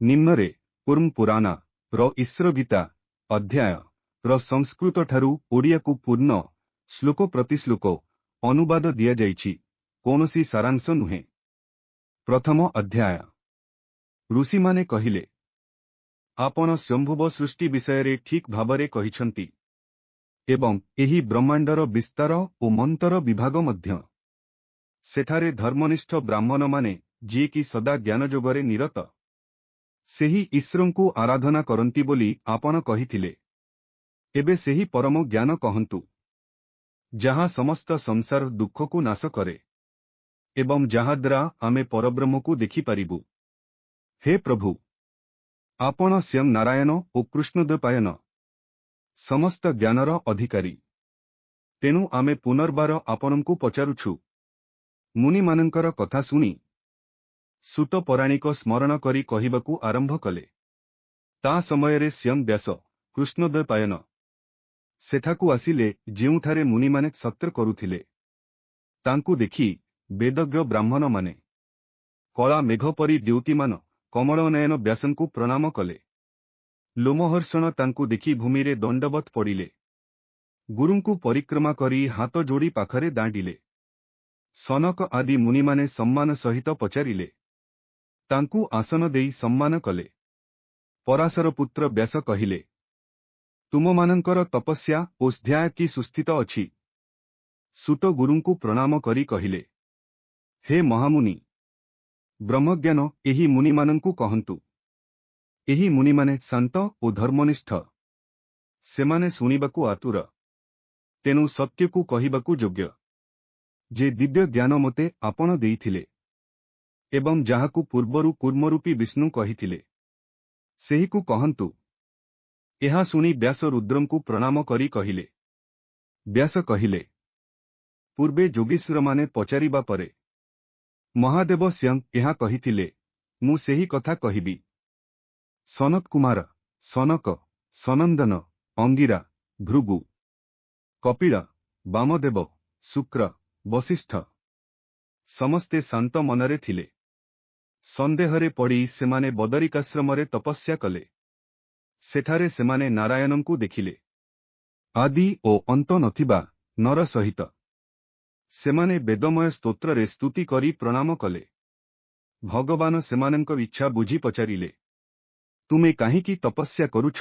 ନିମ୍ନରେ କୁର୍ମ ପୁରାଣ ର ଈଶ୍ୱର ଅଧ୍ୟାୟ ର ସଂସ୍କୃତ ଠାରୁ ଓଡ଼ିଆକୁ ପୂର୍ଣ୍ଣ, ଶ୍ଲୋକ ପ୍ରତିଶ୍ଲୋକ, ଅନୁବାଦ ଦିଆଯାଇଛି, କୌଣସି ସାରାଂଶ ନୁହେଁ। ପ୍ରଥମ ଅଧ୍ୟାୟ। ଋଷିମାନେ କହିଲେ, ଆପଣ ସ୍ୱୟଂଭୁବ ସୃଷ୍ଟି ବିଷୟରେ ଠିକ୍ ଭାବରେ କହିଛନ୍ତି ଏବଂ ଏହି ବ୍ରହ୍ମାଣ୍ଡର ବିସ୍ତାର ଓ ମନ୍ତର ବିଭାଗ ମଧ୍ୟ। ସେଠାରେ ଧର୍ମନିଷ୍ଠ ବ୍ରାହ୍ମଣମାନେ, ଯିଏକି ସଦା ଜ୍ଞାନଯୋଗରେ ନିରତ, ସେହି ଈଶ୍ୱରଙ୍କୁ ଆରାଧନା କରନ୍ତି ବୋଲି ଆପଣ କହିଥିଲେ। ଏବେ ସେହି ପରମ ଜ୍ଞାନ କହନ୍ତୁ, ଯାହା ସମସ୍ତ ସଂସାର ଦୁଃଖକୁ ନାଶ କରେ ଏବଂ ଯାହାଦ୍ୱାରା ଆମେ ପରବ୍ରହ୍ମକୁ ଦେଖିପାରିବୁ। ହେ ପ୍ରଭୁ, ଆପଣ ସ୍ୱୟଂ ନାରାୟଣ ଓ କୃଷ୍ଣଦ୍ୱୈପାୟନ, ସମସ୍ତ ଜ୍ଞାନର ଅଧିକାରୀ। ତେଣୁ ଆମେ ପୁନର୍ବାର ଆପଣଙ୍କୁ ପଚାରୁଛୁ। ମୁନିମାନଙ୍କର କଥା ଶୁଣି ସୂତ ପୌରାଣିକ ସ୍ମରଣ କରି କହିବାକୁ ଆରମ୍ଭ କଲେ। ତା ସମୟରେ ସ୍ୱୟଂ ବ୍ୟାସ, କୃଷ୍ଣଦ୍ୱୈପାୟନ, ସେଠାକୁ ଆସିଲେ, ଯେଉଁଠାରେ ମୁନିମାନେ ସତ୍ର କରୁଥିଲେ। ତାଙ୍କୁ ଦେଖି ବେଦଜ୍ଞ ବ୍ରାହ୍ମଣମାନେ କଳା ମେଘ ପରି ଦ୍ୟୁତିମାନ କମଳନୟନ ବ୍ୟାସଙ୍କୁ ପ୍ରଣାମ କଲେ। ଲୋମହର୍ଷଣ ତାଙ୍କୁ ଦେଖି ଭୂମିରେ ଦଣ୍ଡବତ୍ ପଡ଼ିଲେ। ଗୁରୁଙ୍କୁ ପରିକ୍ରମା କରି ହାତ ଯୋଡ଼ି ପାଖରେ ଦାଣ୍ଡିଲେ। ସନକ ଆଦି ମୁନିମାନେ ସମ୍ମାନ ସହିତ ପଚାରିଲେ। ତାଙ୍କୁ ଆସନ ଦେଇ ସମ୍ମାନ କଲେ। ପରାଶର ପୁତ୍ର ବ୍ୟାସ କହିଲେ, ତୁମମାନଙ୍କର ତପସ୍ୟା ଓ ସ୍ୱାଧ୍ୟାୟ କି ସୁସ୍ଥିତ ଅଛି? ସୂତ ଗୁରୁଙ୍କୁ ପ୍ରଣାମ କରି କହିଲେ, ହେ ମହାମୁନି, ବ୍ରହ୍ମଜ୍ଞାନ ଏହି ମୁନିମାନଙ୍କୁ କହନ୍ତୁ। ଏହି ମୁନିମାନେ ଶାନ୍ତ ଓ ଧର୍ମନିଷ୍ଠ। ସେମାନେ ଶୁଣିବାକୁ ଆତୁର। ତେଣୁ ସତ୍ୟକୁ କହିବାକୁ ଯୋଗ୍ୟ। ଯେ ଦିବ୍ୟ ଜ୍ଞାନ ମୋତେ ଆପଣ ଦେଇଥିଲେ ଏବଂ ଯାହାକୁ ପୂର୍ବରୁ କୂର୍ମରୂପୀ ବିଷ୍ଣୁ କହିଥିଲେ, ସେହିକୁ କହନ୍ତୁ। ଏହା ଶୁଣି ବ୍ୟାସ ରୁଦ୍ରଙ୍କୁ ପ୍ରଣାମ କରି କହିଲେ। ବ୍ୟାସ କହିଲେ, ପୂର୍ବେ ଯୋଗୀଶ୍ୱରମାନେ ପଚାରିବା ପରେ ମହାଦେବ ସ୍ୱୟଂ ଏହା କହିଥିଲେ, ମୁଁ ସେହି କଥା କହିବି। ସନତ କୁମାର, ସନକ, ସନନ୍ଦନ, ଅଙ୍ଗିରା, ଭୃଗୁ, କପିଳ, ବାମଦେବ, ଶୁକ୍ର, ବଶିଷ୍ଠ ସମସ୍ତେ ଶାନ୍ତ ମନରେ ଥିଲେ। ସନ୍ଦେହରେ ପଡ଼ି ସେମାନେ ବଦରିକାଶ୍ରମରେ ତପସ୍ୟା କଲେ। ସେଠାରେ ସେମାନେ ନାରାୟଣଙ୍କୁ ଦେଖିଲେ। ଆଦି ଓ ଅନ୍ତ ନଥିବା ନର ସହିତ ସେମାନେ ବେଦମୟ ସ୍ତୋତ୍ରରେ ସ୍ତୁତି କରି ପ୍ରଣାମ କଲେ। ଭଗବାନ ସେମାନଙ୍କ ଇଚ୍ଛା ବୁଝି ପଚାରିଲେ, ତୁମେ କାହିଁକି ତପସ୍ୟା କରୁଛ?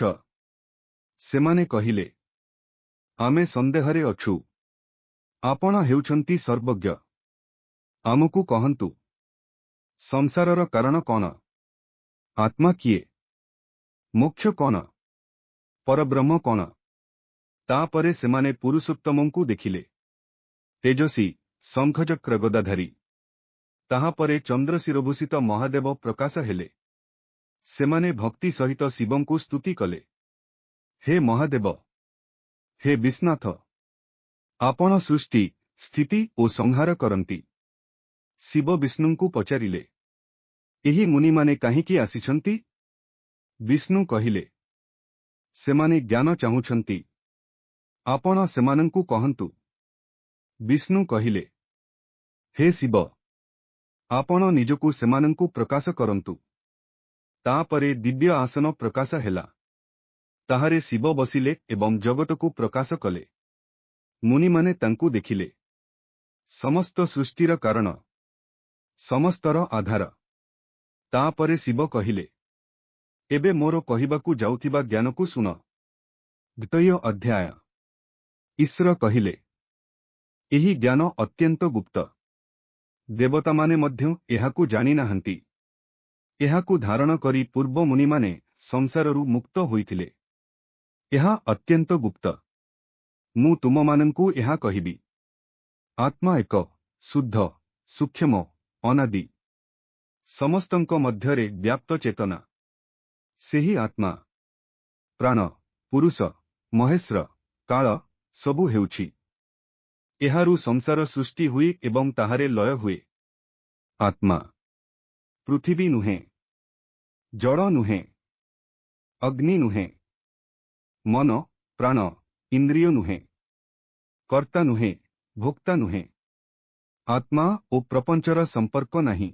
ସେମାନେ କହିଲେ, ଆମେ ସନ୍ଦେହରେ ଅଛୁ। ଆପଣ ହେଉଛନ୍ତି ସର୍ବଜ୍ଞ। ଆମକୁ କହନ୍ତୁ, ସଂସାରର କାରଣ କଣ? ଆତ୍ମା କିଏ? ମୋକ୍ଷ କଣ? ପରବ୍ରହ୍ମ କଣ? ତାପରେ ସେମାନେ ପୁରୁଷୋତ୍ତମଙ୍କୁ ଦେଖିଲେ। ତେଜସ୍ୱୀ, ଶଙ୍ଖଚକ୍ର ଗଦାଧାରୀ। ତାହାପରେ ଚନ୍ଦ୍ରଶିରଭୂଷିତ ମହାଦେବ ପ୍ରକାଶ ହେଲେ। ସେମାନେ ଭକ୍ତି ସହିତ ଶିବଙ୍କୁ ସ୍ତୁତି କଲେ। ହେ ମହାଦେବ, ହେ ବିଶ୍ୱନାଥ, ଆପଣ ସୃଷ୍ଟି, ସ୍ଥିତି ଓ ସଂହାର କରନ୍ତି। ଶିବ ବିଷ୍ଣୁଙ୍କୁ ପଚାରିଲେ, ଏହି ମୁନିମାନେ କାହିଁକି ଆସିଛନ୍ତି? ବିଷ୍ଣୁ କହିଲେ, ସେମାନେ ଜ୍ଞାନ ଚାହୁଁଛନ୍ତି। ଆପଣ ସେମାନଙ୍କୁ କହନ୍ତୁ। ବିଷ୍ଣୁ କହିଲେ, ହେ ଶିବ, ଆପଣ ନିଜକୁ ସେମାନଙ୍କୁ ପ୍ରକାଶ କରନ୍ତୁ। ତାପରେ ଦିବ୍ୟ ଆସନ ପ୍ରକାଶ ହେଲା। ତାହାରେ ଶିବ ବସିଲେ ଏବଂ ଜଗତକୁ ପ୍ରକାଶ କଲେ। ମୁନିମାନେ ତାଙ୍କୁ ଦେଖିଲେ। ସମସ୍ତ ସୃଷ୍ଟିର କାରଣ, ସମସ୍ତର ଆଧାର। ତାପରେ ଶିବ କହିଲେ, ଏବେ ମୋର କହିବାକୁ ଯାଉଥିବା ଜ୍ଞାନକୁ ଶୁଣ। ଦ୍ୱିତୀୟ ଅଧ୍ୟାୟ। ଈଶ୍ୱର କହିଲେ, ଏହି ଜ୍ଞାନ ଅତ୍ୟନ୍ତ ଗୁପ୍ତ। ଦେବତାମାନେ ମଧ୍ୟ ଏହାକୁ ଜାଣିନାହାନ୍ତି। ଏହାକୁ ଧାରଣ କରି ପୂର୍ବ ମୁନିମାନେ ସଂସାରରୁ ମୁକ୍ତ ହୋଇଥିଲେ। ଏହା ଅତ୍ୟନ୍ତ ଗୁପ୍ତ। ମୁଁ ତୁମମାନଙ୍କୁ ଏହା କହିବି। ଆତ୍ମା ଏକ, ଶୁଦ୍ଧ, ସୂକ୍ଷ୍ମ, ଅନାଦି। ସମସ୍ତଙ୍କ ମଧ୍ୟରେ ବ୍ୟାପ୍ତ ଚେତନା। ସେହି ଆତ୍ମା ପ୍ରାଣ, ପୁରୁଷ, ମହେଶ୍ୱର, କାଳ ସବୁ ହେଉଛି। ଏହାରୁ ସଂସାର ସୃଷ୍ଟି ହୁଏ ଏବଂ ତାହାରେ ଲୟ ହୁଏ। ଆତ୍ମା ପୃଥିବୀ ନୁହେଁ, ଜଳ ନୁହେଁ, ଅଗ୍ନି ନୁହେଁ, ମନ, ପ୍ରାଣ, ଇନ୍ଦ୍ରିୟ ନୁହେଁ, କର୍ତ୍ତା ନୁହେଁ, ଭୋକ୍ତା ନୁହେଁ। ଆତ୍ମା ଓ ପ୍ରପଞ୍ଚର ସମ୍ପର୍କ ନାହିଁ।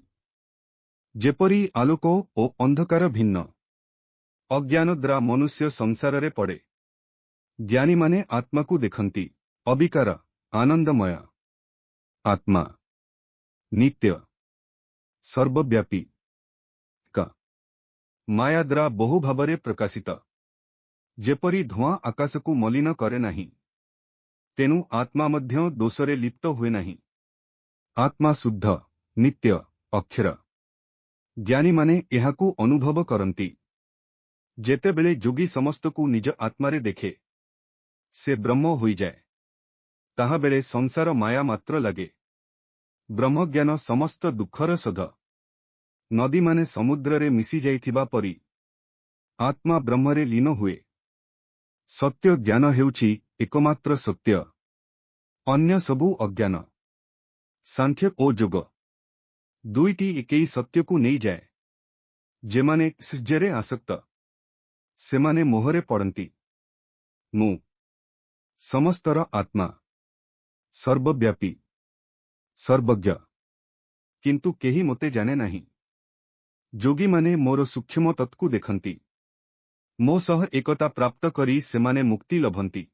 ଯେପରି ଆଲୋକ ଓ ଅନ୍ଧକାର ଭିନ୍ନ। ଅଜ୍ଞାନ ଦ୍ୱାରା ମନୁଷ୍ୟ ସଂସାରରେ ପଡ଼େ। ଜ୍ଞାନୀମାନେ ଆତ୍ମାକୁ ଦେଖନ୍ତି। ଅବିକାର, ଆନନ୍ଦମୟ। ଆତ୍ମା ନିତ୍ୟ, ସର୍ବବ୍ୟାପୀ। କ ମାୟା ଦ୍ୱାରା ବହୁ ଭାବରେ ପ୍ରକାଶିତ। ଯେପରି ଧୂଆଁ ଆକାଶକୁ ମଲିନ କରେ ନାହିଁ, ତେଣୁ ଆତ୍ମା ମଧ୍ୟ ଦୋଷରେ ଲିପ୍ତ ହୁଏ ନାହିଁ। ଆତ୍ମା ଶୁଦ୍ଧ, ନିତ୍ୟ, ଅକ୍ଷର। ଜ୍ଞାନୀମାନେ ଏହାକୁ ଅନୁଭବ କରନ୍ତି। ଯେତେବେଳେ ଯୋଗୀ ସମସ୍ତକୁ ନିଜ ଆତ୍ମାରେ ଦେଖେ, ସେ ବ୍ରହ୍ମ ହୋଇଯାଏ। ତାହାବେଳେ ସଂସାର ମାୟା ମାତ୍ର ଲାଗେ। ବ୍ରହ୍ମଜ୍ଞାନ ସମସ୍ତ ଦୁଃଖର ଔଷଧ। ନଦୀମାନେ ସମୁଦ୍ରରେ ମିଶିଯାଇଥିବା ପରି ଆତ୍ମା ବ୍ରହ୍ମରେ ଲୀନ ହୁଏ। ସତ୍ୟ ଜ୍ଞାନ ହେଉଛି ଏକମାତ୍ର ସତ୍ୟ। ଅନ୍ୟ ସବୁ ଅଜ୍ଞାନ। ସାଂଖ୍ୟ ଓ ଯୋଗ ଦୁଇଟି ଏକେଇ ସତ୍ୟକୁ ନେଇଯାଏ। ଯେମାନେ ସୂର୍ଯ୍ୟରେ ଆସକ୍ତ, ସେମାନେ ମୋହରେ ପଡ଼ନ୍ତି। ମୁଁ ସମସ୍ତର ଆତ୍ମା, ସର୍ବବ୍ୟାପୀ, ସର୍ବଜ୍ଞ। କିନ୍ତୁ କେହି ମୋତେ ଜାଣେ ନାହିଁ। ଯୋଗୀମାନେ ମୋର ସୂକ୍ଷ୍ମ ତତ୍ତ୍ୱକୁ ଦେଖନ୍ତି। ମୋ ସହ ଏକତା ପ୍ରାପ୍ତ କରି ସେମାନେ ମୁକ୍ତି ଲଭନ୍ତି।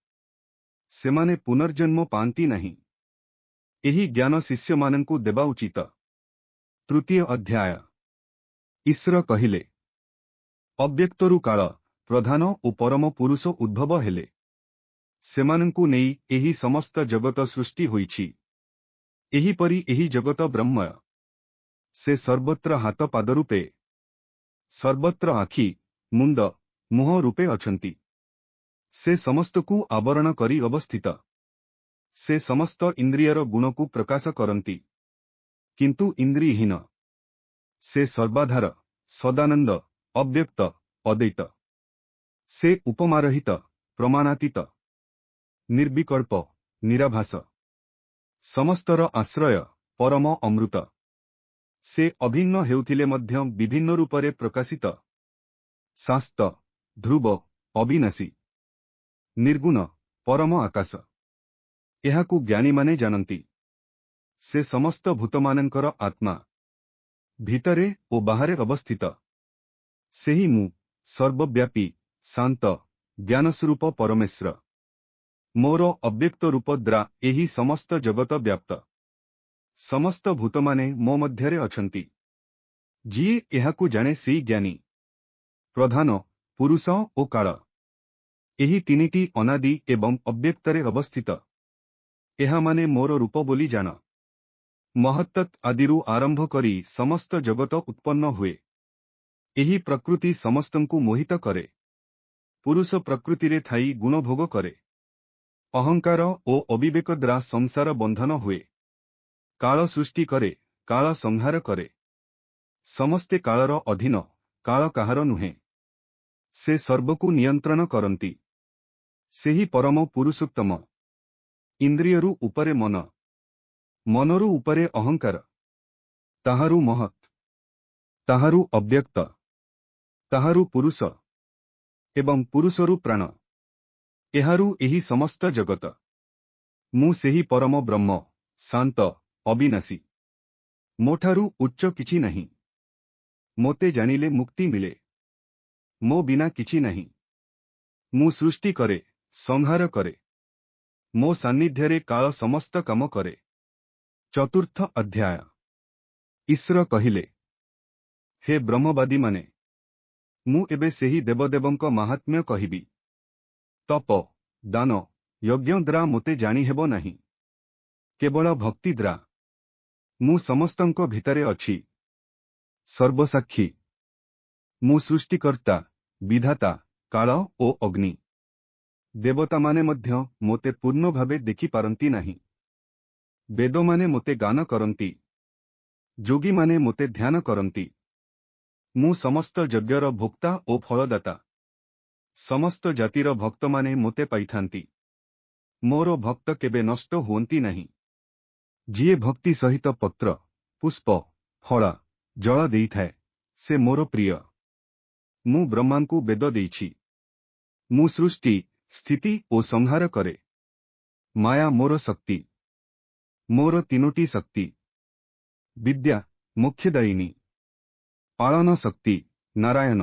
ସେମାନେ ପୁନର୍ଜନ୍ମ ପାଆନ୍ତି ନାହିଁ। ଏହି ଜ୍ଞାନ ଶିଷ୍ୟମାନଙ୍କୁ ଦେବା ଉଚିତ। ତୃତୀୟ ଅଧ୍ୟାୟ। ଈଶ୍ୱର କହିଲେ, ଅବ୍ୟକ୍ତରୁ କାଳ, ପ୍ରଧାନ ଓ ପରମ ପୁରୁଷ ଉଦ୍ଭବ ହେଲେ। ସେମାନଙ୍କୁ ନେଇ ଏହି ସମସ୍ତ ଜଗତ ସୃଷ୍ଟି ହୋଇଛି। ଏହିପରି ଏହି ଜଗତ ବ୍ରହ୍ମମୟ। ସେ ସର୍ବତ୍ର ହାତ ପାଦ ରୂପେ, ସର୍ବତ୍ର ଆଖି, ମୁଣ୍ଡ, ମୁହଁ ରୂପେ ଅଛନ୍ତି। ସେ ସମସ୍ତକୁ ଆବରଣ କରି ଅବସ୍ଥିତ। ସେ ସମସ୍ତ ଇନ୍ଦ୍ରିୟର ଗୁଣକୁ ପ୍ରକାଶ କରନ୍ତି, କିନ୍ତୁ ଇନ୍ଦ୍ରିୟହୀନ। ସେ ସର୍ବାଧାର, ସଦାନନ୍ଦ, ଅବ୍ୟକ୍ତ, ଅଦ୍ୱୈତ। ସେ ଉପମାରହିତ, ପ୍ରମାଣାତୀତ, ନିର୍ବିକଳ୍ପ, ନିରାଭାସ। ସମସ୍ତର ଆଶ୍ରୟ, ପରମ ଅମୃତ। ସେ ଅଭିନ୍ନ ହେଉଥିଲେ ମଧ୍ୟ ବିଭିନ୍ନ ରୂପରେ ପ୍ରକାଶିତ। ଶାସ୍ତ, ଧ୍ରୁବ, ଅବିନାଶୀ, ନିର୍ଗୁଣ, ପରମ ଆକାଶ। ଏହାକୁ ଜ୍ଞାନୀମାନେ ଜାଣନ୍ତି। ସେ ସମସ୍ତ ଭୂତମାନଙ୍କର ଆତ୍ମା। ଭିତରେ ଓ ବାହାରେ ଅବସ୍ଥିତ। ସେହି ମୁଁ, ସର୍ବବ୍ୟାପୀ, ଶାନ୍ତ, ଜ୍ଞାନସ୍ୱରୂପ ପରମେଶ୍ୱର। ମୋର ଅବ୍ୟକ୍ତ ରୂପ ଦ୍ୱାରା ଏହି ସମସ୍ତ ଜଗତ ବ୍ୟାପ୍ତ। ସମସ୍ତ ଭୂତମାନେ ମୋ ମଧ୍ୟରେ ଅଛନ୍ତି। ଯିଏ ଏହାକୁ ଜାଣେ ସେଇ ଜ୍ଞାନୀ। ପ୍ରଧାନ, ପୁରୁଷ ଓ କାଳ, ଏହି ତିନିଟି ଅନାଦି ଏବଂ ଅବ୍ୟକ୍ତରେ ଅବସ୍ଥିତ। ଏହାମାନେ ମୋର ରୂପ ବୋଲି ଜାଣ। ମହତ୍ତତ୍ ଆଦିରୁ ଆରମ୍ଭ କରି ସମସ୍ତ ଜଗତ ଉତ୍ପନ୍ନ ହୁଏ। ଏହି ପ୍ରକୃତି ସମସ୍ତଙ୍କୁ ମୋହିତ କରେ। ପୁରୁଷ ପ୍ରକୃତିରେ ଥାଇ ଗୁଣଭୋଗ କରେ। ଅହଙ୍କାର ଓ ଅବିବେକ ଦ୍ୱାରା ସଂସାର ବନ୍ଧନ ହୁଏ। କାଳ ସୃଷ୍ଟି କରେ, କାଳ ସଂହାର କରେ। ସମସ୍ତେ କାଳର ଅଧୀନ, କାଳ କାହାର ନୁହେଁ। ସେ ସର୍ବକୁ ନିୟନ୍ତ୍ରଣ କରନ୍ତି। ସେହି ପରମ ପୁରୁଷୋତ୍ତମ। ଇନ୍ଦ୍ରିୟରୁ ଉପରେ ମନ, ମନରୁ ଉପରେ ଅହଙ୍କାର, ତାହାରୁ ମହତ୍, ତାହାରୁ ଅବ୍ୟକ୍ତ, ତାହାରୁ ପୁରୁଷ ଏବଂ ପୁରୁଷରୁ ପ୍ରାଣ। ଏହାରୁ ଏହି ସମସ୍ତ ଜଗତ। ମୁଁ ସେହି ପରମ ବ୍ରହ୍ମ, ଶାନ୍ତ, ଅବିନାଶୀ। ମୋଠାରୁ ଉଚ୍ଚ କିଛି ନାହିଁ। ମୋତେ ଜାଣିଲେ ମୁକ୍ତି ମିଳେ। ମୋ ବିନା କିଛି ନାହିଁ। ମୁଁ ସୃଷ୍ଟି କରେ, ସଂହାର କରେ। ମୋ ସାନ୍ନିଧ୍ୟରେ କାଳ ସମସ୍ତ କାମ କରେ। ଚତୁର୍ଥ ଅଧ୍ୟାୟ। ଈଶ୍ୱର କହିଲେ, ହେ ବ୍ରହ୍ମବାଦୀମାନେ, ମୁଁ ଏବେ ସେହି ଦେବଦେବଙ୍କ ମାହାତ୍ମ୍ୟ କହିବି। ତପ, ଦାନ, ଯଜ୍ଞ ଦ୍ୱାରା ମୋତେ ଜାଣିହେବ ନାହିଁ। କେବଳ ଭକ୍ତି ଦ୍ୱାରା। ମୁଁ ସମସ୍ତଙ୍କ ଭିତରେ ଅଛି। ସର୍ବସାକ୍ଷୀ। ମୁଁ ସୃଷ୍ଟିକର୍ତ୍ତା, ବିଧାତା, କାଳ ଓ ଅଗ୍ନି। ଦେବତାମାନେ ମଧ୍ୟ ମୋତେ ପୂର୍ଣ୍ଣ ଭାବେ ଦେଖିପାରନ୍ତି ନାହିଁ। ବେଦମାନେ ମୋତେ ଗାନ କରନ୍ତି। ଯୋଗୀମାନେ ମୋତେ ଧ୍ୟାନ କରନ୍ତି। ମୁଁ ସମସ୍ତ ଯଜ୍ଞର ଭୋକ୍ତା ଓ ଫଳଦାତା। ସମସ୍ତ ଜାତିର ଭକ୍ତମାନେ ମୋତେ ପାଇଥାନ୍ତି। ମୋର ଭକ୍ତ କେବେ ନଷ୍ଟ ହୁଅନ୍ତି ନାହିଁ। ଯିଏ ଭକ୍ତି ସହିତ ପତ୍ର, ପୁଷ୍ପ, ଫଳ, ଜଳ ଦେଇଥାଏ, ସେ ମୋର ପ୍ରିୟ। ମୁଁ ବ୍ରହ୍ମାଙ୍କୁ ବେଦ ଦେଇଛି। ମୁଁ ସୃଷ୍ଟି, ସ୍ଥିତି ଓ ସଂହାର କରେ। ମାୟା ମୋର ଶକ୍ତି। ମୋର ତିନୋଟି ଶକ୍ତି। ବିଦ୍ୟା, ମୋକ୍ଷଦାୟିନୀ। ପାଳନ ଶକ୍ତି ନାରାୟଣ।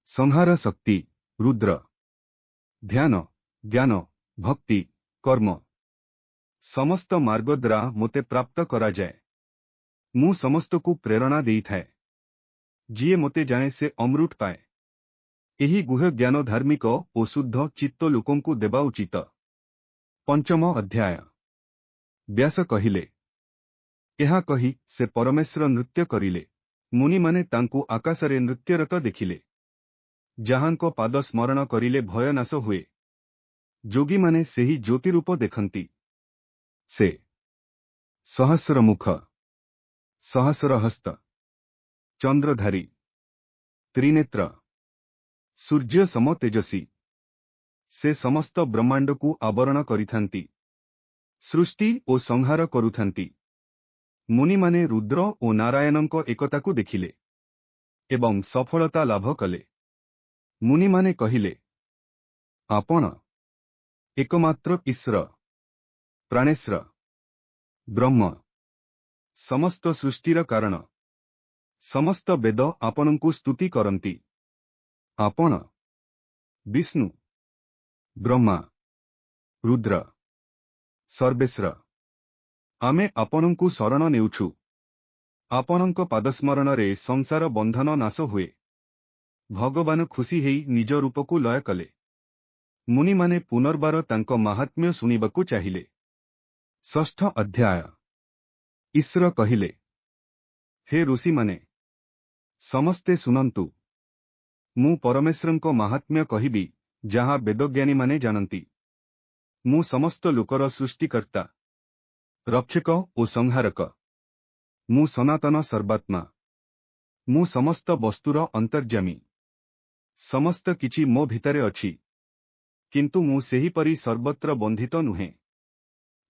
ସଂହାର ଶକ୍ତି ରୁଦ୍ର। ଧ୍ୟାନ, ଜ୍ଞାନ, ଭକ୍ତି, କର୍ମ, ସମସ୍ତ ମାର୍ଗ ଦ୍ୱାରା ମୋତେ ପ୍ରାପ୍ତ କରାଯାଏ। ମୁଁ ସମସ୍ତକୁ ପ୍ରେରଣା ଦେଇଥାଏ। ଯିଏ ମୋତେ ଜାଣେ, ସେ ଅମୃତ ପାଏ। ଏହି ଗୁହ୍ୟ ଜ୍ଞାନ ଧାର୍ମିକ ଓ ଶୁଦ୍ଧ ଚିତ୍ତ ଲୋକଙ୍କୁ ଦେବା ଉଚିତ। ପଞ୍ଚମ ଅଧ୍ୟାୟ। ବ୍ୟାସ କହିଲେ, ଏହା କହି ସେ ପରମେଶ୍ୱର ନୃତ୍ୟ କରିଲେ। ମୁନିମାନେ ତାଙ୍କୁ ଆକାଶରେ ନୃତ୍ୟରତ ଦେଖିଲେ। ଯାହାଙ୍କ ପାଦ ସ୍ମରଣ କରିଲେ ଭୟ ନାଶ ହୁଏ, ଯୋଗୀମାନେ ସେହି ଜ୍ୟୋତିରୂପ ଦେଖନ୍ତି। ସେ ସହସ୍ର ମୁଖ, ସହସ୍ର ହସ୍ତ, ଚନ୍ଦ୍ରଧାରୀ, ତ୍ରିନେତ୍ର, ସୂର୍ଯ୍ୟ ସମ ତେଜସ୍ୱୀ। ସେ ସମସ୍ତ ବ୍ରହ୍ମାଣ୍ଡକୁ ଆବରଣ କରିଥାନ୍ତି, ସୃଷ୍ଟି ଓ ସଂହାର କରୁଥାନ୍ତି। ମୁନିମାନେ ରୁଦ୍ର ଓ ନାରାୟଣଙ୍କ ଏକତାକୁ ଦେଖିଲେ ଏବଂ ସଫଳତା ଲାଭ କଲେ। ମୁନିମାନେ କହିଲେ, ଆପଣ ଏକମାତ୍ର ଈଶ୍ୱର, ପ୍ରାଣେଶ୍ୱର, ବ୍ରହ୍ମ, ସମସ୍ତ ସୃଷ୍ଟିର କାରଣ। ସମସ୍ତ ବେଦ ଆପଣଙ୍କୁ ସ୍ତୁତି କରନ୍ତି। ଆପଣ ବିଷ୍ଣୁ, ବ୍ରହ୍ମା, ରୁଦ୍ର, ସର୍ବେଶ୍ୱର। ଆମେ ଆପଣଙ୍କୁ ଶରଣ ନେଉଛୁ। ଆପଣଙ୍କ ପାଦସ୍ମରଣରେ ସଂସାର ବନ୍ଧନ ନାଶ ହୁଏ। ଭଗବାନ ଖୁସି ହେଇ ନିଜ ରୂପକୁ ଲୟ କଲେ। ମୁନିମାନେ ପୁନର୍ବାର ତାଙ୍କ ମାହାତ୍ମ୍ୟ ଶୁଣିବାକୁ ଚାହିଁଲେ। ଷଷ୍ଠ ଅଧ୍ୟାୟ। ଈଶ୍ୱର କହିଲେ, ହେ ଋଷିମାନେ, ସମସ୍ତେ ଶୁଣନ୍ତୁ। ମୁଁ ପରମେଶ୍ୱରଙ୍କ ମାହାତ୍ମ୍ୟ କହିବି, ଯାହା ବେଦଜ୍ଞାନୀମାନେ ଜାଣନ୍ତି। ମୁଁ ସମସ୍ତ ଲୋକର ସୃଷ୍ଟିକର୍ତ୍ତା, ରକ୍ଷକ ଓ ସଂହାରକ। ମୁଁ ସନାତନ ସର୍ବାତ୍ମା। ମୁଁ ସମସ୍ତ ବସ୍ତୁର ଅନ୍ତର୍ଯାମୀ। ସମସ୍ତ କିଛି ମୋ ଭିତରେ ଅଛି, କିନ୍ତୁ ମୁଁ ସେହିପରି ସର୍ବତ୍ର ବନ୍ଧିତ ନୁହେଁ।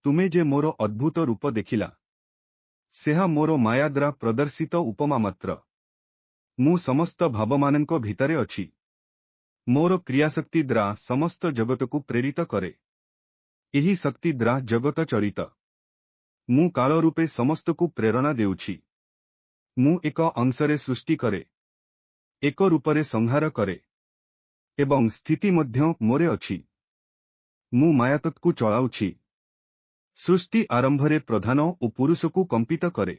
ତୁମେ ଯେ ମୋର ଅଦ୍ଭୁତ ରୂପ ଦେଖିଲା, ସେହା ମୋର ମାୟାଦ୍ୱାରା ପ୍ରଦର୍ଶିତ ଉପମା ମାତ୍ର। ମୁଁ ସମସ୍ତ ଭାବମାନଙ୍କ ଭିତରେ ଅଛି। ମୋର କ୍ରିୟାଶକ୍ତି ଦ୍ୱାରା ସମସ୍ତ ଜଗତକୁ ପ୍ରେରିତ କରେ। ଏହି ଶକ୍ତି ଦ୍ୱାରା ଜଗତ ଚଳିତ। ମୁଁ କାଳ ରୂପେ ସମସ୍ତକୁ ପ୍ରେରଣା ଦେଉଛି। ମୁଁ ଏକ ଅଂଶରେ ସୃଷ୍ଟି କରେ, ଏକ ରୂପରେ ସଂହାର କରେ ଏବଂ ସ୍ଥିତି ମଧ୍ୟ ମୋରେ ଅଛି। ମୁଁ ମାୟାତତ୍କୁ ଚଳାଉଛି। ସୃଷ୍ଟି ଆରମ୍ଭରେ ପ୍ରଧାନ ଓ ପୁରୁଷକୁ କମ୍ପିତ କରେ।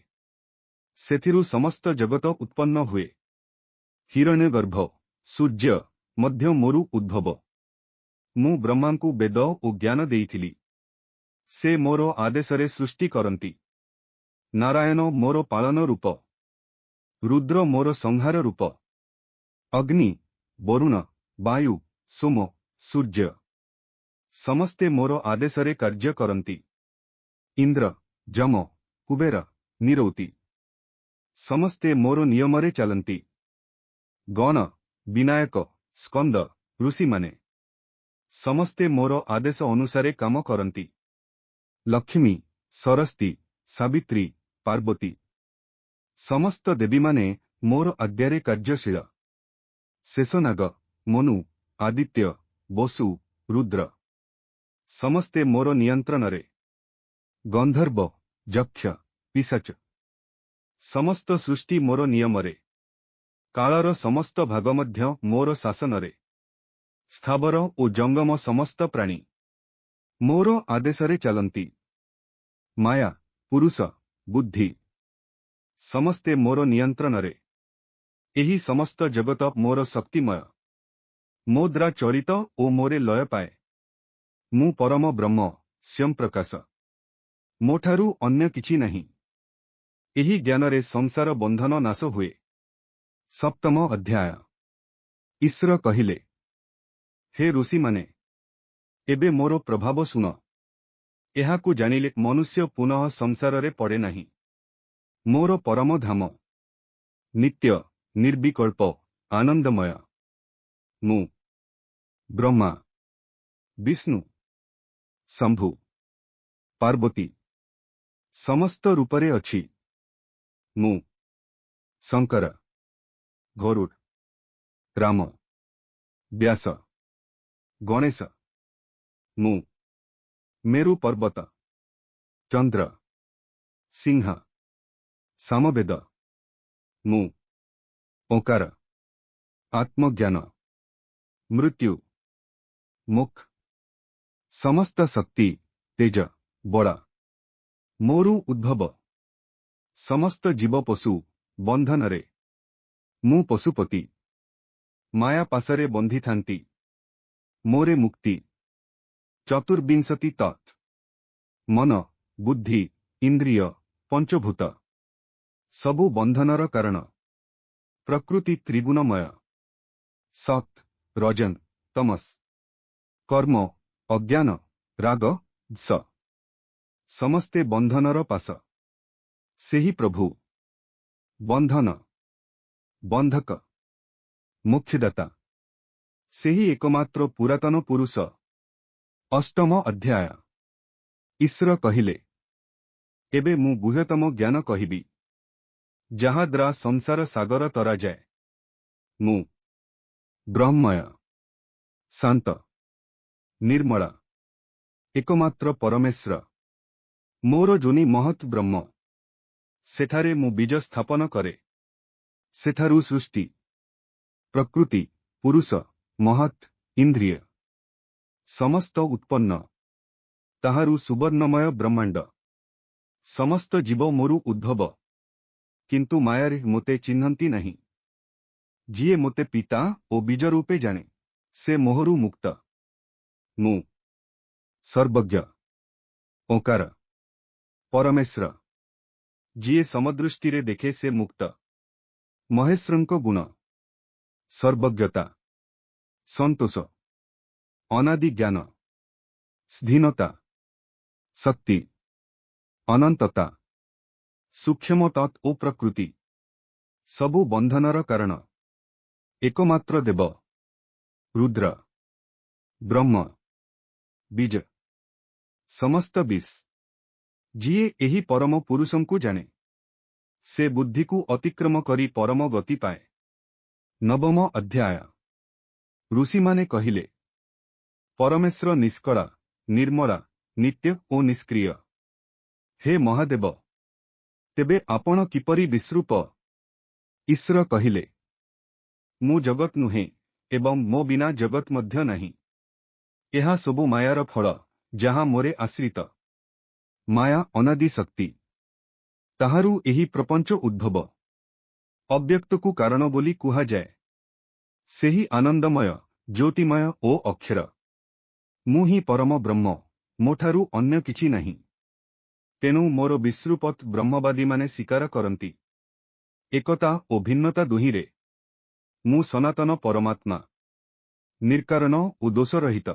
ସେଥିରୁ ସମସ୍ତ ଜଗତ ଉତ୍ପନ୍ନ ହୁଏ। ହିରଣ୍ୟଗର୍ଭ, ସୂର୍ଯ୍ୟ ମଧ୍ୟ ମୋରୁ ଉଦ୍ଭବ। ମୁଁ ବ୍ରହ୍ମାଙ୍କୁ ବେଦ ଓ ଜ୍ଞାନ ଦେଇଥିଲି। ସେ ମୋର ଆଦେଶରେ ସୃଷ୍ଟି କରନ୍ତି। ନାରାୟଣ ମୋର ପାଳନ ରୂପ। ରୁଦ୍ର ମୋର ସଂହାର ରୂପ। ଅଗ୍ନି, ବରୁଣ, ବାୟୁ, ସୋମ, ସୂର୍ଯ୍ୟ ସମସ୍ତେ ମୋର ଆଦେଶରେ କାର୍ଯ୍ୟ କରନ୍ତି। ଇନ୍ଦ୍ର, ଯମ, କୁବେର, ନିରୌତି ସମସ୍ତେ ମୋର ନିୟମରେ ଚାଲନ୍ତି। ଗଣ, ବିନାୟକ, ସ୍କନ୍ଦ, ଋଷିମାନେ ସମସ୍ତେ ମୋର ଆଦେଶ ଅନୁସାରେ କାମ କରନ୍ତି। ଲକ୍ଷ୍ମୀ, ସରସ୍ୱତୀ, ସାବିତ୍ରୀ, ପାର୍ବତୀ ସମସ୍ତ ଦେବୀମାନେ ମୋର ଆଜ୍ଞାରେ କାର୍ଯ୍ୟଶୀଳ। ଶେଷନାଗ, ମନୁ, ଆଦିତ୍ୟ, ବସୁ, ରୁଦ୍ର ସମସ୍ତେ ମୋର ନିୟନ୍ତ୍ରଣରେ। ଗନ୍ଧର୍ବ, ଯକ୍ଷ, ପିଶାଚ ସମସ୍ତ ସୃଷ୍ଟି ମୋର ନିୟମରେ। କାଳର ସମସ୍ତ ଭାଗ ମଧ୍ୟ ମୋର ଶାସନରେ। ସ୍ଥାବର ଓ ଜଙ୍ଗମ ସମସ୍ତ ପ୍ରାଣୀ ମୋର ଆଦେଶରେ ଚାଲନ୍ତି। ମାୟା, ପୁରୁଷ, ବୁଦ୍ଧି ସମସ୍ତେ ମୋର ନିୟନ୍ତ୍ରଣରେ। ଏହି ସମସ୍ତ ଜଗତ ମୋର ଶକ୍ତିମୟ। ମୋ ଦ୍ୱାରା ଚଳିତ ଓ ମୋରେ ଲୟ ପାଏ। ମୁଁ ପରମ ବ୍ରହ୍ମ, ସ୍ୱୟଂ ପ୍ରକାଶ। ମୋଠାରୁ ଅନ୍ୟ କିଛି ନାହିଁ। ଏହି ଜ୍ଞାନରେ ସଂସାର ବନ୍ଧନ ନାଶ ହୁଏ। ସପ୍ତମ ଅଧ୍ୟାୟ। ଈଶ୍ୱର କହିଲେ, ହେ ଋଷିମାନେ, ଏବେ ମୋର ପ୍ରଭାବ ଶୁଣ। ଏହାକୁ ଜାଣିଲେ ମନୁଷ୍ୟ ପୁନଃ ସଂସାରରେ ପଡ଼େ ନାହିଁ। ମୋର ପରମ ଧାମ ନିତ୍ୟ, ନିର୍ବିକଳ୍ପ, ଆନନ୍ଦମୟ। ମୁଁ ବ୍ରହ୍ମା, ବିଷ୍ଣୁ, ଶମ୍ଭୁ, ପାର୍ବତୀ ସମସ୍ତ ରୂପରେ ଅଛି। ମୁଁ ଶଙ୍କର, ଗରୁଡ଼, ରାମ, ବ୍ୟାସ, ଗଣେଶ। ମୁଁ ମେରୁ ପର୍ବତ, ଚନ୍ଦ୍ର, ସିଂହ, ସାମବେଦ। ମୁଁ ଓଁକାର, ଆତ୍ମଜ୍ଞାନ, ମୃତ୍ୟୁ, ମୋକ୍ଷ, ସମସ୍ତ ଶକ୍ତି, ତେଜ, ବଳ ମୋରୁ ଉଦ୍ଭବ। ସମସ୍ତ ଜୀବ ପଶୁ ବନ୍ଧନରେ, ମୁଁ ପଶୁପତି। ମାୟା ପାଶରେ ବନ୍ଧିଥାନ୍ତି, ମୋରେ ମୁକ୍ତି। ଚତୁର୍ବିଂଶତି ତତ୍, ମନ, ବୁଦ୍ଧି, ଇନ୍ଦ୍ରିୟ, ପଞ୍ଚଭୂତ ସବୁ ବନ୍ଧନର କାରଣ। ପ୍ରକୃତି ତ୍ରିଗୁଣମୟ, ସତ୍, ରଜନ, ତମସ, କର୍ମ, ଅଜ୍ଞାନ, ରାଗ, ଦ୍ୱେଷ ସମସ୍ତେ ବନ୍ଧନର ପାଶ। ସେହି ପ୍ରଭୁ ବନ୍ଧନ ବନ୍ଧକ, ମୋକ୍ଷଦାତା, ସେହି ଏକମାତ୍ର ପୁରାତନ ପୁରୁଷ। ଅଷ୍ଟମ ଅଧ୍ୟାୟ। ଈଶ୍ୱର କହିଲେ, ଏବେ ମୁଁ ଗୁହ୍ୟତମ ଜ୍ଞାନ କହିବି, ଯାହାଦ୍ୱାରା ସଂସାର ସାଗର ତରାଯାଏ। ମୁଁ ବ୍ରହ୍ମମୟ, ଶାନ୍ତ, ନିର୍ମଳ, ଏକମାତ୍ର ପରମେଶ୍ୱର। ମୋର ଯୋନି ମହତ୍ ବ୍ରହ୍ମ। ସେଠାରେ ମୁଁ ବୀଜ ସ୍ଥାପନ କରେ। ସେଠାରୁ ସୃଷ୍ଟି, ପ୍ରକୃତି, ପୁରୁଷ, ମହତ୍, ଇନ୍ଦ୍ରିୟ ସମସ୍ତ ଉତ୍ପନ୍ନ। ତାହାରୁ ସୁବର୍ଣ୍ଣମୟ ବ୍ରହ୍ମାଣ୍ଡ। ସମସ୍ତ ଜୀବ ମୋରୁ ଉଦ୍ଭବ, କିନ୍ତୁ ମାୟାରେ ମୋତେ ଚିହ୍ନନ୍ତି ନାହିଁ। ଯିଏ ମୋତେ ପିତା ଓ ବୀଜ ରୂପେ ଜାଣେ, ସେ ମୋହରୁ ମୁକ୍ତ। ମୁଁ ସର୍ବଜ୍ଞ, ଓଁକାର, ପରମେଶ୍ୱର। ଯିଏ ସମଦୃଷ୍ଟିରେ ଦେଖେ, ସେ ମୁକ୍ତ। ମହେଶ୍ୱରଙ୍କ ଗୁଣ: ସର୍ବଜ୍ଞତା, ସନ୍ତୋଷ, ଅନାଦି ଜ୍ଞାନ, ସ୍ୱାଧୀନତା, ଶକ୍ତି, ଅନନ୍ତତା, ସୂକ୍ଷ୍ମ ତତ୍ ଓ ପ୍ରକୃତି ସବୁ ବନ୍ଧନର କାରଣ। ଏକମାତ୍ର ଦେବ, ରୁଦ୍ର, ବ୍ରହ୍ମ, ବୀଜ, ସମସ୍ତ ବିଷ। ଯିଏ ଏହି ପରମ ପୁରୁଷଙ୍କୁ ଜାଣେ, ସେ ବୁଦ୍ଧିକୁ ଅତିକ୍ରମ କରି ପରମ ଗତି ପାଏ। ନବମ ଅଧ୍ୟାୟ। ଋଷିମାନେ କହିଲେ, ପରମେଶ୍ୱର ନିଷ୍କଳ, ନିର୍ମଳ, ନିତ୍ୟ ଓ ନିଷ୍କ୍ରିୟ। ହେ ମହାଦେବ, ତେବେ ଆପଣ କିପରି ବିଶ୍ୱରୂପ? ଈଶ୍ୱର କହିଲେ, ମୁଁ ଜଗତ ନୁହେଁ ଏବଂ ମୋ ବିନା ଜଗତ ମଧ୍ୟ ନାହିଁ। ଏହା ସବୁ ମାୟାର ଫଳ, ଯାହା ମୋରେ ଆଶ୍ରିତ। ମାୟା ଅନାଦି ଶକ୍ତି। ତାହାରୁ ଏହି ପ୍ରପଞ୍ଚ ଉଦ୍ଭବ। ଅବ୍ୟକ୍ତକୁ କାରଣ ବୋଲି କୁହାଯାଏ। ସେହି ଆନନ୍ଦମୟ, ଜ୍ୟୋତିମୟ ଓ ଅକ୍ଷର। ମୁଁ ହିଁ ପରମ ବ୍ରହ୍ମ, ମୋଠାରୁ ଅନ୍ୟ କିଛି ନାହିଁ। ତେଣୁ ମୋର ବିଶ୍ୱରୂପତ୍ୱ ବ୍ରହ୍ମବାଦୀମାନେ ସ୍ୱୀକାର କରନ୍ତି। ଏକତା ଓ ଭିନ୍ନତା ଦୁହିଁରେ ମୁଁ ସନାତନ ପରମାତ୍ମା, ନିର୍କାରଣ ଓ ଦୋଷରହିତ।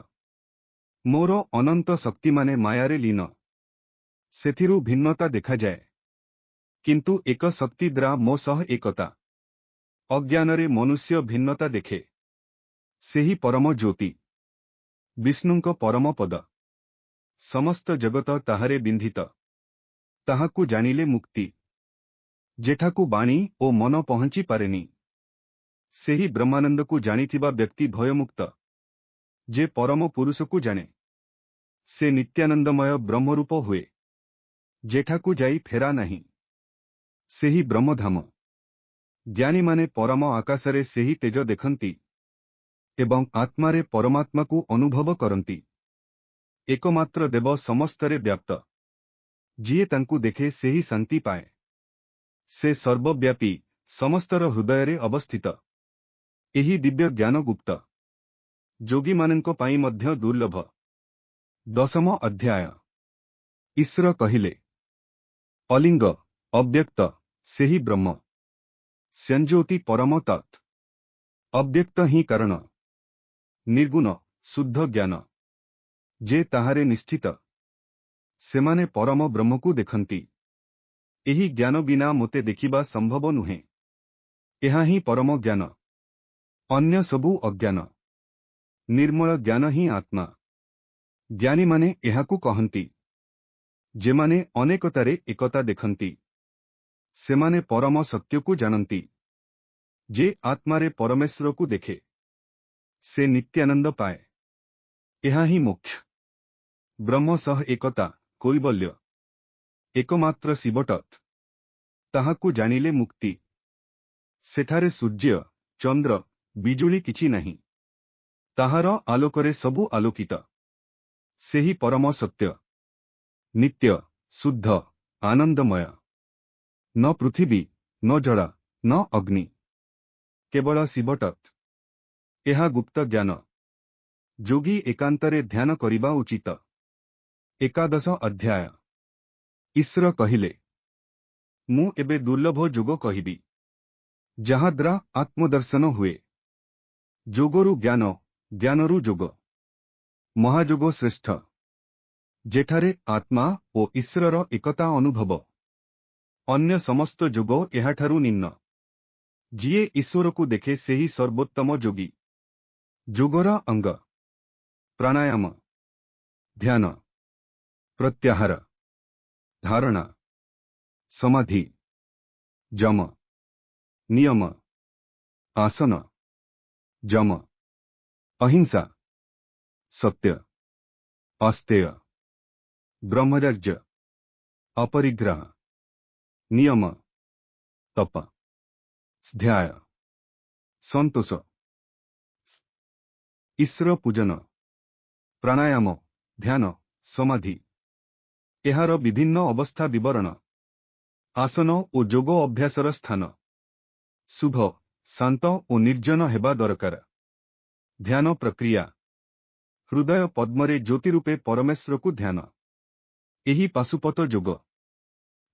ମୋର ଅନନ୍ତ ଶକ୍ତିମାନେ ମାୟାରେ ଲୀନ। ସେଥିରୁ ଭିନ୍ନତା ଦେଖାଯାଏ। କିନ୍ତୁ ଏକ ଶକ୍ତି ଦ୍ୱାରା ମୋ ସହ ଏକତା। ଅଜ୍ଞାନରେ ମନୁଷ୍ୟ ଭିନ୍ନତା ଦେଖେ। ସେହି ପରମ ଜ୍ୟୋତି ବିଷ୍ଣୁଙ୍କ ପରମ ପଦ। ସମସ୍ତ ଜଗତ ତାହାରେ ବିନ୍ଧିତ। ତାହାକୁ ଜାଣିଲେ ମୁକ୍ତି। ଯେଠାକୁ ବାଣୀ ଓ ମନ ପହଞ୍ଚି ପାରେନି, ସେହି ବ୍ରହ୍ମାନନ୍ଦକୁ ଜାଣିଥିବା ବ୍ୟକ୍ତି ଭୟମୁକ୍ତ। ଯେ ପରମ ପୁରୁଷକୁ ଜାଣେ, ସେ ନିତ୍ୟାନନ୍ଦମୟ ବ୍ରହ୍ମରୂପ ହୁଏ। ଯେଠାକୁ ଯାଇ ଫେରା ନାହିଁ, ସେହି ବ୍ରହ୍ମଧାମ। ଜ୍ଞାନୀମାନେ ପରମ ଆକାଶରେ ସେହି ତେଜ ଦେଖନ୍ତି ଏବଂ ଆତ୍ମାରେ ପରମାତ୍ମାକୁ ଅନୁଭବ କରନ୍ତି। ଏକମାତ୍ର ଦେବ ସମସ୍ତରେ ବ୍ୟାପ୍ତ। ଯିଏ ତାଙ୍କୁ ଦେଖେ, ସେହି ଶାନ୍ତି ପାଏ। ସେ ସର୍ବବ୍ୟାପୀ, ସମସ୍ତର ହୃଦୟରେ ଅବସ୍ଥିତ। ଏହି ଦିବ୍ୟ ଜ୍ଞାନ ଗୁପ୍ତ। ଯୋଗୀମାନଙ୍କ ପାଇଁ ମଧ୍ୟ ଦୁର୍ଲଭ। ଦଶମ ଅଧ୍ୟାୟ। ଈଶ୍ୱର କହିଲେ, ଅଲିଙ୍ଗ, ଅବ୍ୟକ୍ତ, ସେହି ବ୍ରହ୍ମ। ସ୍ୱୟଂଜ୍ୟୋତି ପରମ ତତ୍। ଅବ୍ୟକ୍ତ ହିଁ କାରଣ। ନିର୍ଗୁଣ, ଶୁଦ୍ଧ ଜ୍ଞାନ। ଯେ ତାହାରେ ନିଷ୍ଠିତ, ସେମାନେ ପରମ ବ୍ରହ୍ମକୁ ଦେଖନ୍ତି। ଏହି ଜ୍ଞାନ ବିନା ମୋତେ ଦେଖିବା ସମ୍ଭବ ନୁହେଁ। ଏହା ହିଁ ପରମ ଜ୍ଞାନ। ଅନ୍ୟ ସବୁ ଅଜ୍ଞାନ। ନିର୍ମଳ ଜ୍ଞାନ ହିଁ ଆତ୍ମା। ଜ୍ଞାନୀମାନେ ଏହାକୁ କହନ୍ତି। ଯେମାନେ ଅନେକତାରେ ଏକତା ଦେଖନ୍ତି, ସେମାନେ ପରମ ସତ୍ୟକୁ ଜାଣନ୍ତି। ଯେ ଆତ୍ମାରେ ପରମେଶ୍ୱରକୁ ଦେଖେ, ସେ ନିତ୍ୟାନନ୍ଦ ପାଏ। ଏହା ହିଁ ମୋକ୍ଷ। ବ୍ରହ୍ମ ସହ ଏକତା, କୈବଲ୍ୟ। ଏକମାତ୍ର ଶିବତତ୍। ତାହାକୁ ଜାଣିଲେ ମୁକ୍ତି। ସେଠାରେ ସୂର୍ଯ୍ୟ, ଚନ୍ଦ୍ର, ବିଜୁଳି କିଛି ନାହିଁ। ତାହାର ଆଲୋକରେ ସବୁ ଆଲୋକିତ। ସେହି ପରମ ସତ୍ୟ। ନିତ୍ୟ, ଶୁଦ୍ଧ, ଆନନ୍ଦମୟ। ନ ପୃଥିବୀ, ନ ଜଳ, ନ ଅଗ୍ନି। କେବଳ ଶିବତତ୍। ଏହା ଗୁପ୍ତ ଜ୍ଞାନ। ଯୋଗୀ ଏକାନ୍ତରେ ଧ୍ୟାନ କରିବା ଉଚିତ। ଏକାଦଶ ଅଧ୍ୟାୟ। ଈଶ୍ୱର କହିଲେ, ମୁଁ ଏବେ ଦୁର୍ଲଭ ଯୋଗ କହିବି, ଯାହାଦ୍ୱାରା ଆତ୍ମଦର୍ଶନ ହୁଏ। ଯୋଗରୁ ଜ୍ଞାନ, ଜ୍ଞାନରୁ ଯୋଗ। ମହାଯୋଗ ଶ୍ରେଷ୍ଠ, ଯେଠାରେ ଆତ୍ମା ଓ ଈଶ୍ୱରର ଏକତା ଅନୁଭବ। ଅନ୍ୟ ସମସ୍ତ ଯୋଗ ଏହାଠାରୁ ନିମ୍ନ। ଯିଏ ଈଶ୍ୱରକୁ ଦେଖେ, ସେହି ସର୍ବୋତ୍ତମ ଯୋଗୀ। ଯୋଗର ଅଙ୍ଗ: ପ୍ରାଣାୟାମ, ଧ୍ୟାନ, ପ୍ରତ୍ୟାହାର, ଧାରଣା, ସମାଧି, ଯମ, ନିୟମ, ଆସନ, ଯମ, ଅହିଂସା, ସତ୍ୟ, ଅସ୍ତେୟ, ବ୍ରହ୍ମଚର୍ଯ୍ୟ, ଅପରିଗ୍ରହ, ନିୟମ, ତପ, ସ୍ୱାଧ୍ୟାୟ, ସନ୍ତୋଷ। ଈଶ୍ୱର ପୂଜନ, ପ୍ରାଣାୟାମ, ଧ୍ୟାନ, ସମାଧି, ଏହାର ବିଭିନ୍ନ ଅବସ୍ଥା ବିବରଣ, ଆସନ ଓ ଯୋଗ ଅଭ୍ୟାସର ସ୍ଥାନ ଶୁଭ, ଶାନ୍ତ ଓ ନିର୍ଜନ ହେବା ଦରକାର। ଧ୍ୟାନ ପ୍ରକ୍ରିୟା: ହୃଦୟ ପଦ୍ମରେ ଜ୍ୟୋତିରୂପେ ପରମେଶ୍ୱରକୁ ଧ୍ୟାନ। ଏହି ପାଶୁପତ ଯୋଗ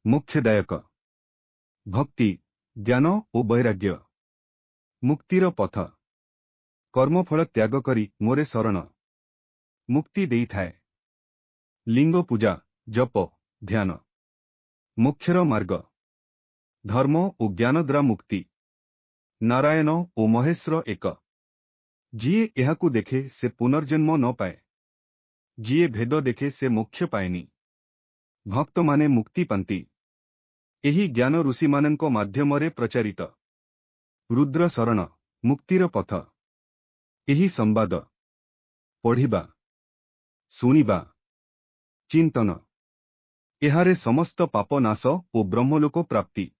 ମୋକ୍ଷଦାୟକ। ଭକ୍ତି, ଜ୍ଞାନ ଓ ବୈରାଗ୍ୟ ମୁକ୍ତିର ପଥ। କର୍ମଫଳ ତ୍ୟାଗ କରି ମୋରେ ଶରଣ ମୁକ୍ତି ଦେଇଥାଏ। ଲିଙ୍ଗ ପୂଜା, ଜପ, ଧ୍ୟାନ ମୋକ୍ଷର ମାର୍ଗ। ଧର୍ମ ଓ ଜ୍ଞାନ ଦ୍ୱାରା ମୁକ୍ତି। ନାରାୟଣ ଓ ମହେଶ୍ୱର ଏକ। ଯିଏ ଏହାକୁ ଦେଖେ, ସେ ପୁନର୍ଜନ୍ମ ନ ପାଏ। ଯିଏ ଭେଦ ଦେଖେ, ସେ ମୋକ୍ଷ ପାଏନି। ଭକ୍ତମାନେ ମୁକ୍ତି ପାନ୍ତି। ଏହି ଜ୍ଞାନ ଋଷିମାନଙ୍କ ମାଧ୍ୟମରେ ପ୍ରଚାରିତ। ରୁଦ୍ର ଶରଣ ମୁକ୍ତିର ପଥ। ଏହି ସମ୍ବାଦ ପଢ଼ିବା, ଶୁଣିବା, ଚିନ୍ତନ, ଏହାରେ ସମସ୍ତ ପାପ ନାଶ ଓ ବ୍ରହ୍ମଲୋକ ପ୍ରାପ୍ତି।